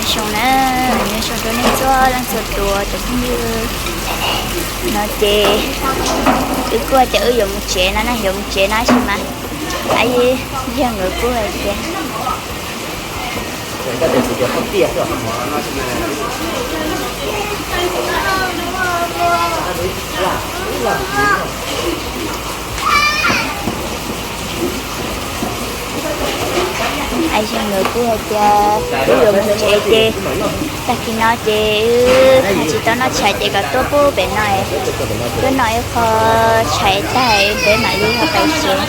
Zoo na, nyob zoo rau nej txhua leej txhua tus cov phooj ywg. No ces wb kuj tias wb yuav mus tsev no na, yuav mus tsev no tab sis mas ab yog nkawd kuj hais tias Ab yog nkawd kuj hais tias wb yuav mus tsev ces tag kis no ces wb tsis tau noj tshais ces kom tuaj pub pem no, tuaj noj ib qho tshais tag peb mam li ho pais tsev.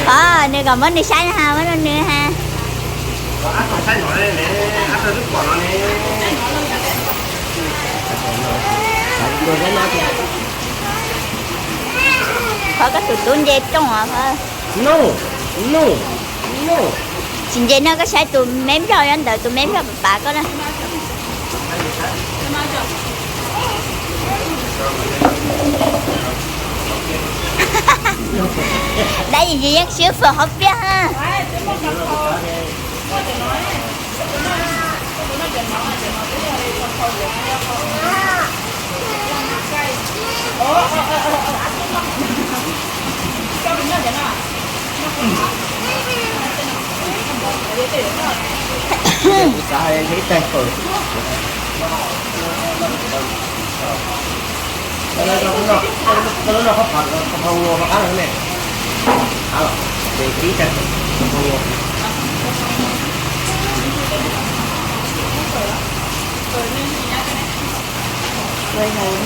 Os, nws kom muab nws saib na ha, muab rau nws ha. Qhov koj tus tub nce rooj os. Tsis nce no, koj saib tus me nplog nyob ntawd, tus me nplog pav pav koj na. Dab tsi yeej swb fawm hauv pliaj ha.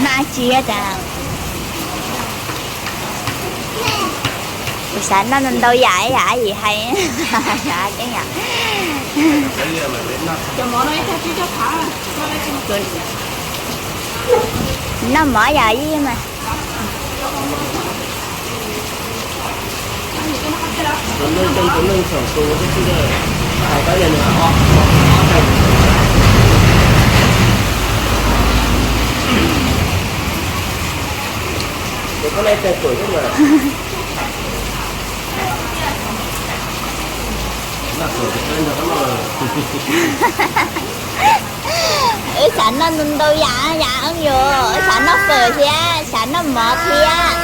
Noj tsi tas. Kuv xav noj ntau yam yam yim hais, xav tseeb yom. Noj mov yam yim mas. Wb xav noj ntau ntau yam yam yus, wb xav noj fawm thiab xav noj mov thiab.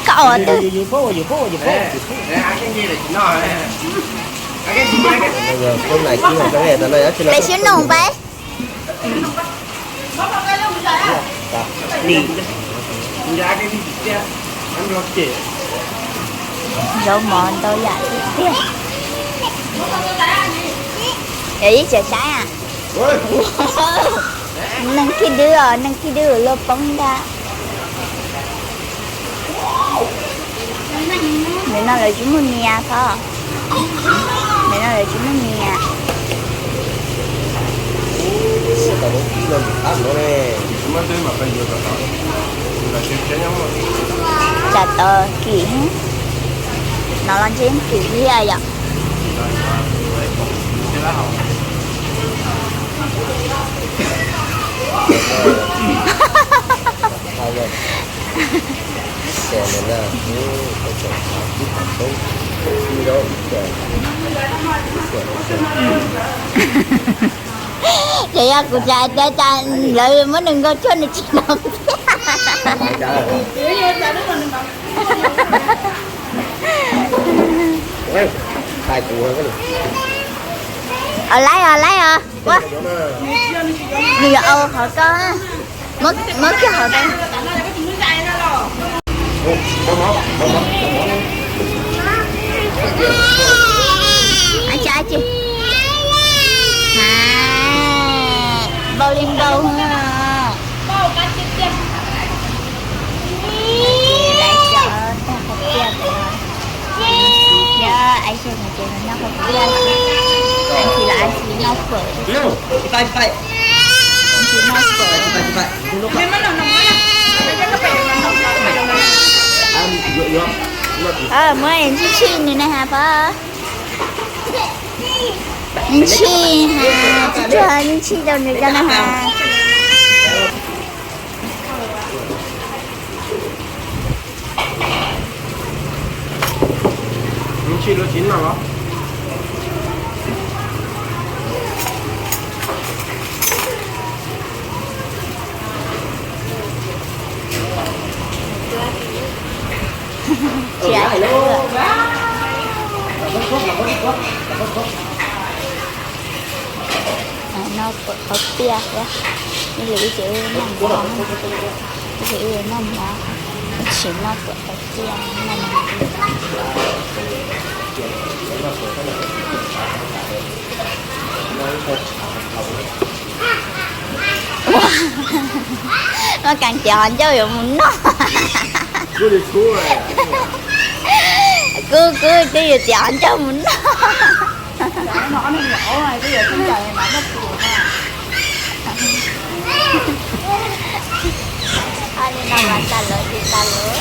Koj ua twg? Peb sib noog peb. Zaub mov ntau yam tiag tiag. Yog ib txhia saib a. Neeg khib dwb os, neeg khib dwb luag poob ntag. Nim no lawv tsis muaj nias os. Nim no lawv tsis muaj nias. Tsam tod kim, no los ntshe kim thiab yom. Ces yog kuv tsis hais tias cas lawv muab nws nkaug tshuaj nws tsis hnov thiab. Laib os, laib os. Ua, nws yuav ua qhov ko. Muab kiag hauv ko. Ab tsi, ab tsi. Ha, npau li npau. Lawv cov tag qhov tiaj, thiab ab tsi no ces noj qhov tiaj, ab tsi los ab tsi noj fawm, ab tsi noj fawm. Muab ntsij tshij nws na has pab. Ntshis, tsuag ntshis rau nws cov no ha. Noj puas qhov piaj thiab. Ib li ib tsev noj mov, ib li ib noj mov, ib tsev noj puas qhov piaj no. Koj kav tias qhov ncauj yuav mus noj. Kuv, kuv twb yuav tias qhov ncauj mus noj. Li no mas tas lawm ces tas lawm.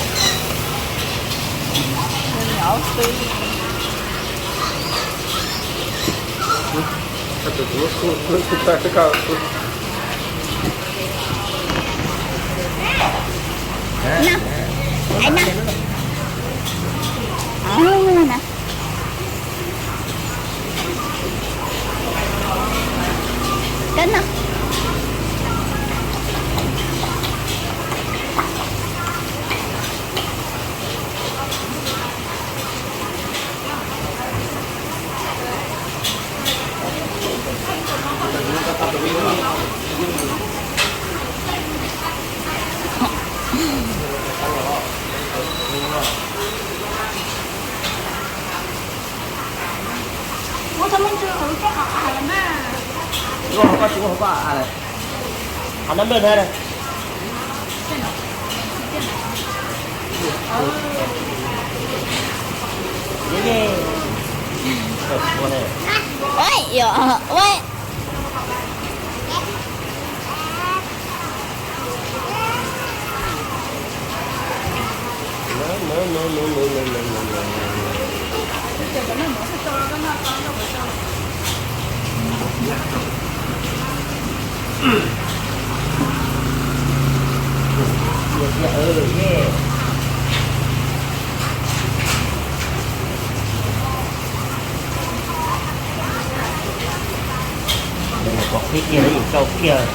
Pom qhib kiag lawv yus rau kiag,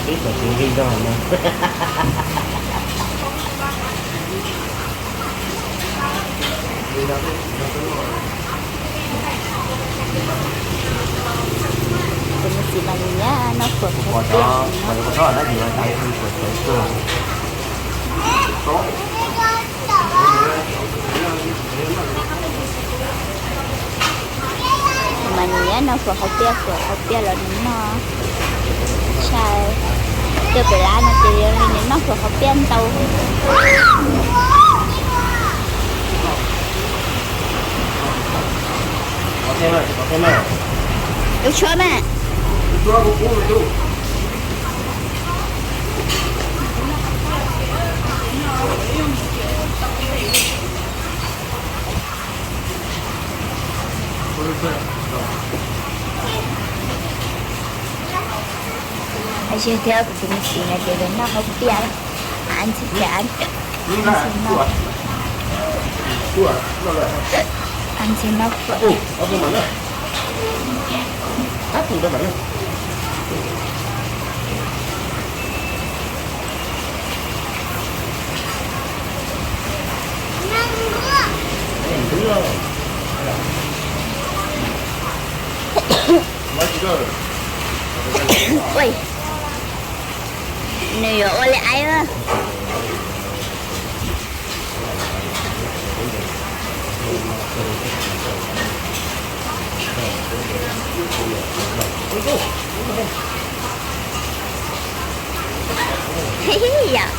twb txawm tsis nqi zog no. Tus me txiv mas nws nyiam noj phuam qhov tiaj no. Mas nws nyiam noj phuam qhov tiaj, phuam qhov tiaj los nws noj tshaj. Tuaj pem lab no ces nws noj phuam qhov tiaj ntau. Tus tshuab mas. Thiab kuv tus me txiv hais tias noj hauv piaj, av ntxhi thiab av, ntxhi no, av ntxhi no. Ua, nws yuav ua li aib. Yam.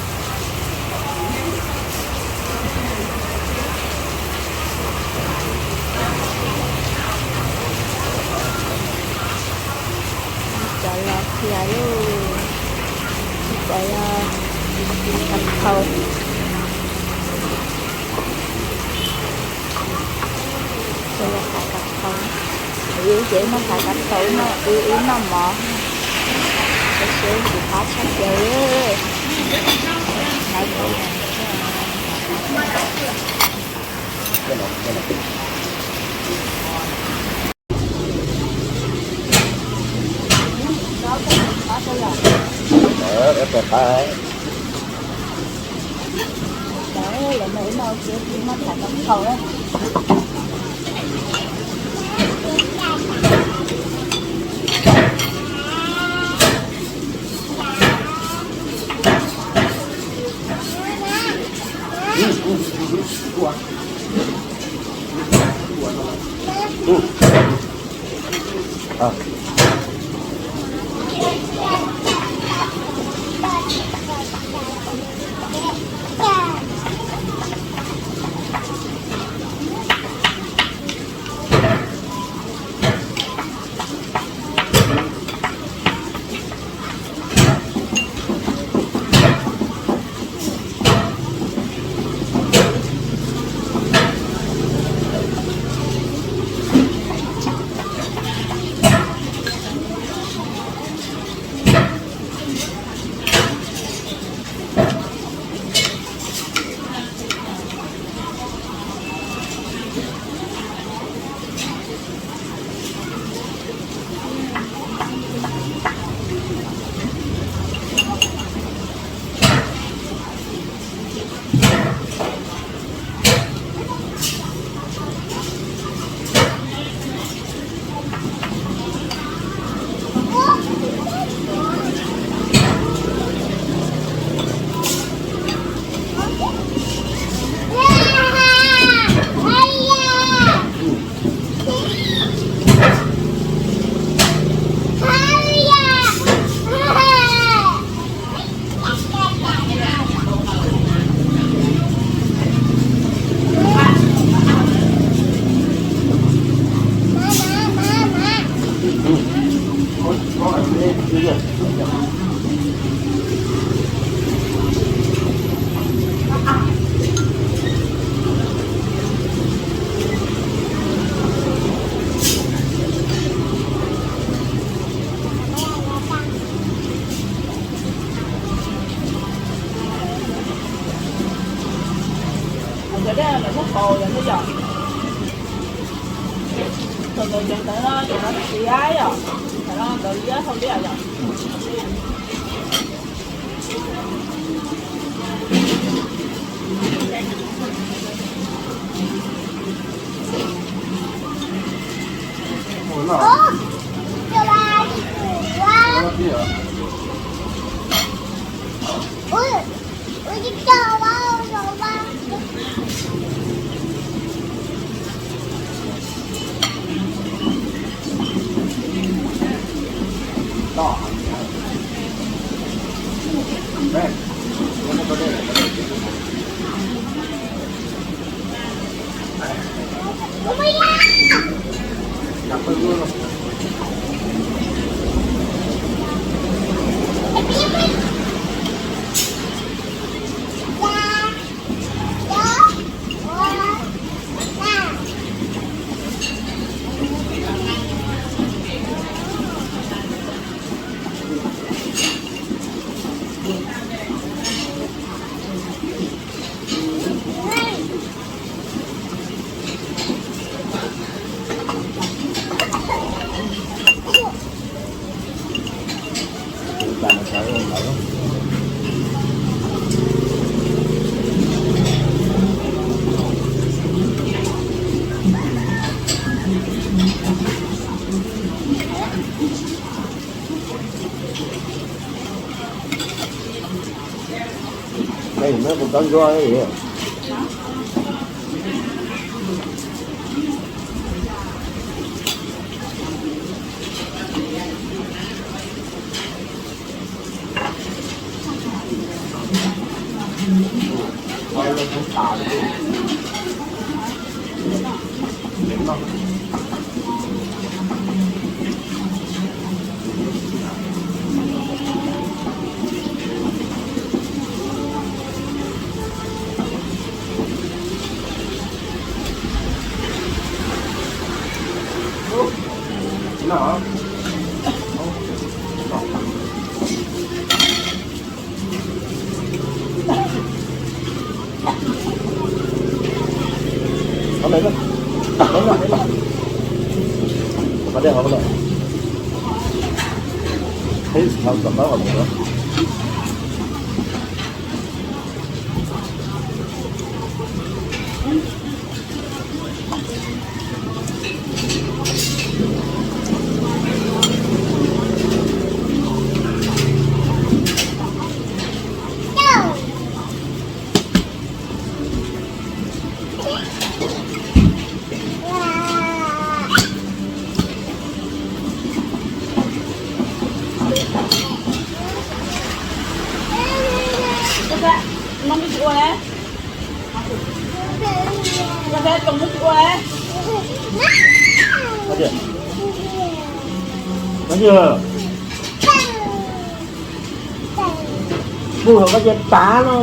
Cov los kiag lauj, cov los kav qhau, cov los kav kav qhau. Wb ces noj xav kav tau no, wb wb noj mov, tab sis kuv qab tshaj plaws li. Cov dej lawv muab kaus yom, nej yom. Thaum ntawd cov ntawd no ces lawv siav yom, thaum no lawv liab hauv liaj yom. Mus hauv koj cia tav no.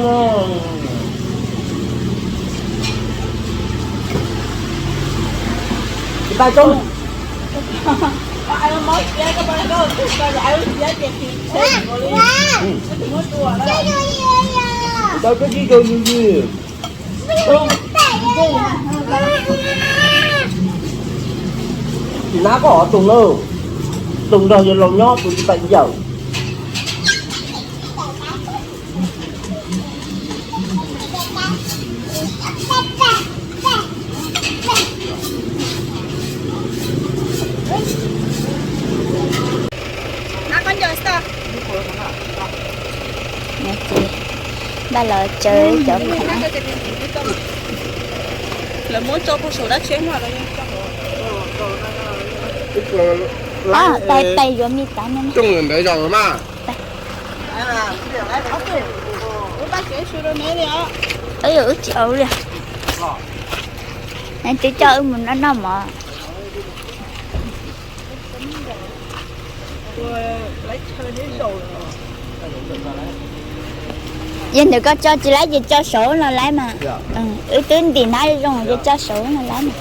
Tsis tau coob. Tsis tau coob, tsis tau yws yws. Tsis nab koj hov tus na, tus nrog yawg laus nyob tus tsis tau yawm. Ces npaj los tsawv cov khoom. Lawv muab tso rau saum dab tsi no. Tais, tais yuav me tav no. Coj mus ntawd zog mas. Wb tsis ua li. Twb coj wb mus noj noj mov. Yog ntawm koj tso tsis laib ces tso saud no laib mas. Wb twb ntim hnab zoo ces tso saud no laib mas.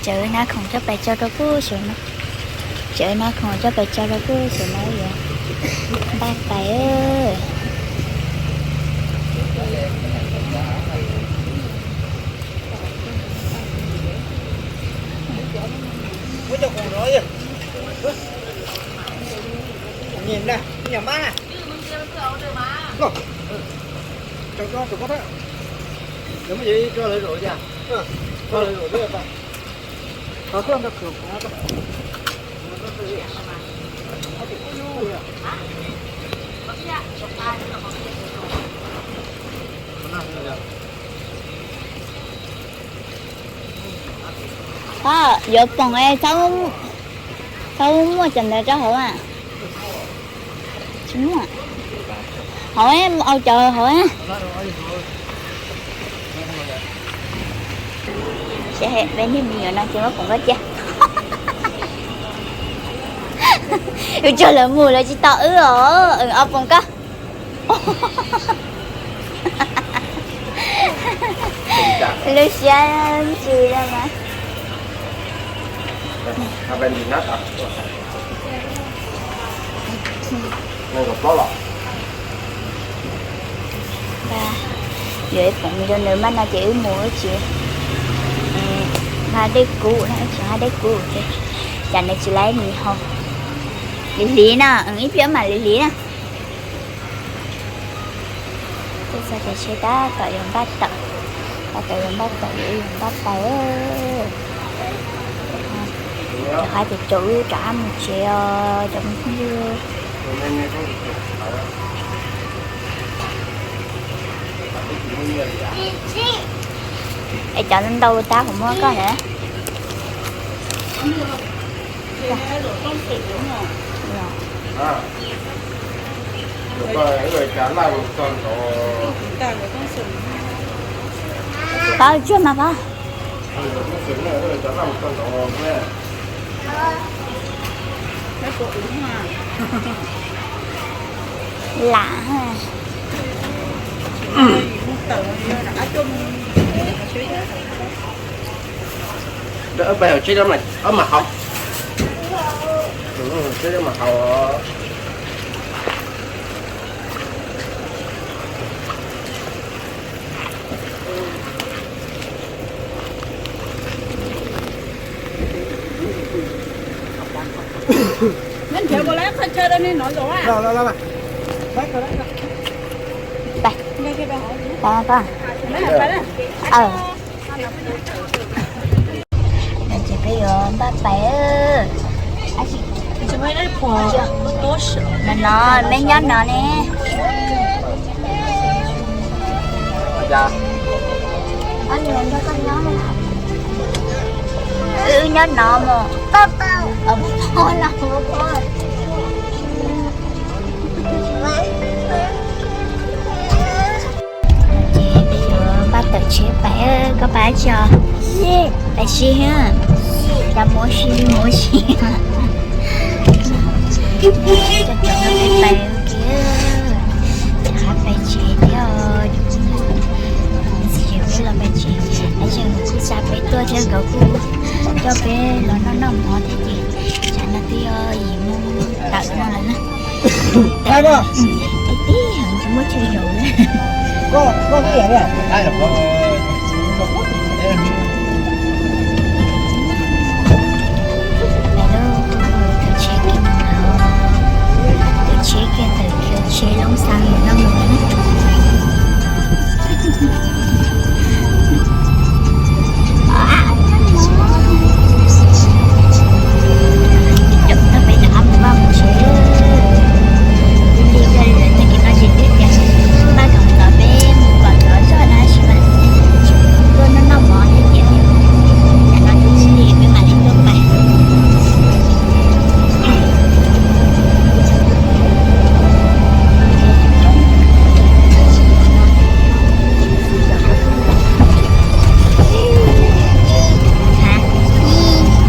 Tsawv hnab khoom coj pais tso rau kuj saum no. Tsawv hnab khoom coj pais tso rau kuj saum no yuav npaj pais. Yuav poom, txhob muaj cov ntawd rau hauv a. Tsis muaj. Hauv, au cov hauv. Peb niag me nyuam no ces muab poom koj cia. Wb tsuag lawv mus lawv tsis tau wb os, au poom koj. Lub siab ntsis lawm mas. Yuav ib poom rau nws mas no ces wb mus wb tsis nqa dej kub na, wb tsis nqa dej kub ces cas nws tsis laib nws haus. Lig lig na, ib pliag mam lig lig na. Tej txog ces seb tab tom yuav npaj tawm, tab tom yuav npaj tawm, yuav npaj tawm. Cov qab ces tsaus wb rov qab mus tsev os cov phooj ywg. Es cov ntau tab kuv muab koj na. Pab tsuag mas pab. Lam. Peb tsheb ob mam haus, tsheb ob mam haus. Ces peb yuav npaj pais. No no, meb nyob no ne. Wb nyob no mog. Ces peb yuav npaj tawm tsheb pais, koj pais tsi os? Pais si, cas muab si muab si. Cov no peb pais ua ke, rov qab pais tsev thiab. Txiv tsev peb los pais tsev, tab sis kuj xa peb tuaj thiab nkawd kuj coj peb los noj noj mov thiab ces tsam no twb yog yim moo tawm no lawm na. Tib heev tsis muaj chaw zaum li. Lawv lub tawm tsheb kiag, tawm tsheb kiag ntawm khiav tsheb Loob Xas no mus. Caum tau peb rov qab mus vaj mus tsev. Lig lig kawg li lawm, tag kis no ces twb tias npaj kom txog peb mus kom txog zog na tab sis mas tuaj noj noj mov thiab ces, ces no twb lig lig peb mam li tuaj pais.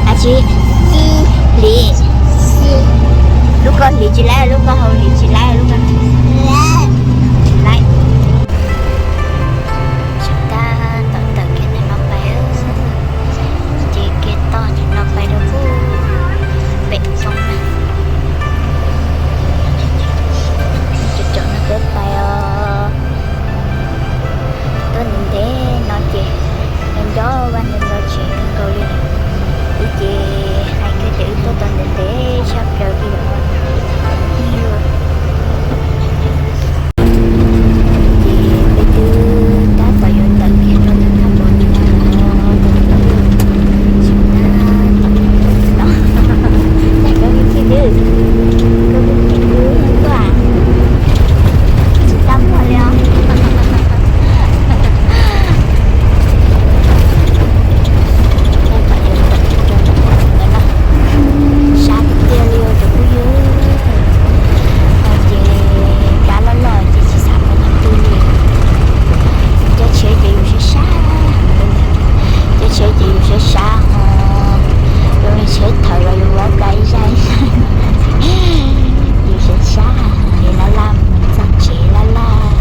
Ab tsi, hliv, lub ko hliv tsis laib, lub ko hau hliv tsis laib, lub ko laib. Tsis tas tom tawm kiag ntawm no pais, ces kiag toj ntawm no pais rau pem roob na. Cov no peb pais os. Tuaj ntev ntev no ces nco nco vaj nco nco tsev kawg nkaus li. Wb ces hais kiag tias wb tuaj tau ntev ntev tshaj plaws li lawm. Ces peb twb tab tom yuav tawm kiag rau ntawm thaj mov no, tsis tas tom no. Koj me ntxhais, koj me ntxhais, koj tsis tau muag li os. Sab tiag tiag li os cov phooj ywg. Ces kab loj loj ces tsis xav mus qhov twg li. Caij tsheb ces yus sab sab, caij tsheb ces yus sab sab ho, yus li tsheb thawm los yus ua ka ib zaj ib zaj, yus sab sab li laj laj mus txog tsev laj laj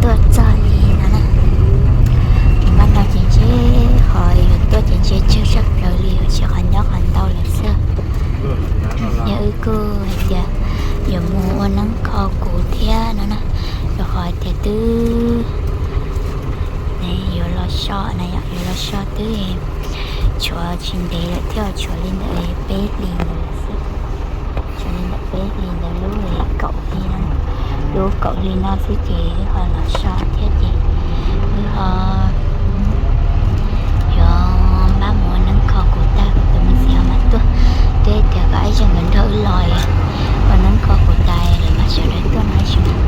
tuaj txog li no na. Npaj no ces ntshe qhov yuav tuaj ces ntshe tsawg tshaj plaws li, tsis qhov nyob qhov ntau lawm xwb. Yog wb kuj hais tias yuav mus ua neeb kho kuv thiab no na, rau qhov tias twb yuav los so na, yuav los so twb tshuav tsis ntev lawm thiab, tshuav li ntawm peb hlis ntawd xwb. Tshuav li ntawm peb hlis ntawd lub kaum hli no, lub kaum hli no xwb ces wb ho los so thiab ces wb ho yuav npaj mus ua neeb kho kuv tag kuv tus me ntxhais ho mam tuaj. Twb tias kom ib zaug nkawd nrog wb los ua neeb kho kuv tas lawm mas sawv daws tuaj no tab sis mas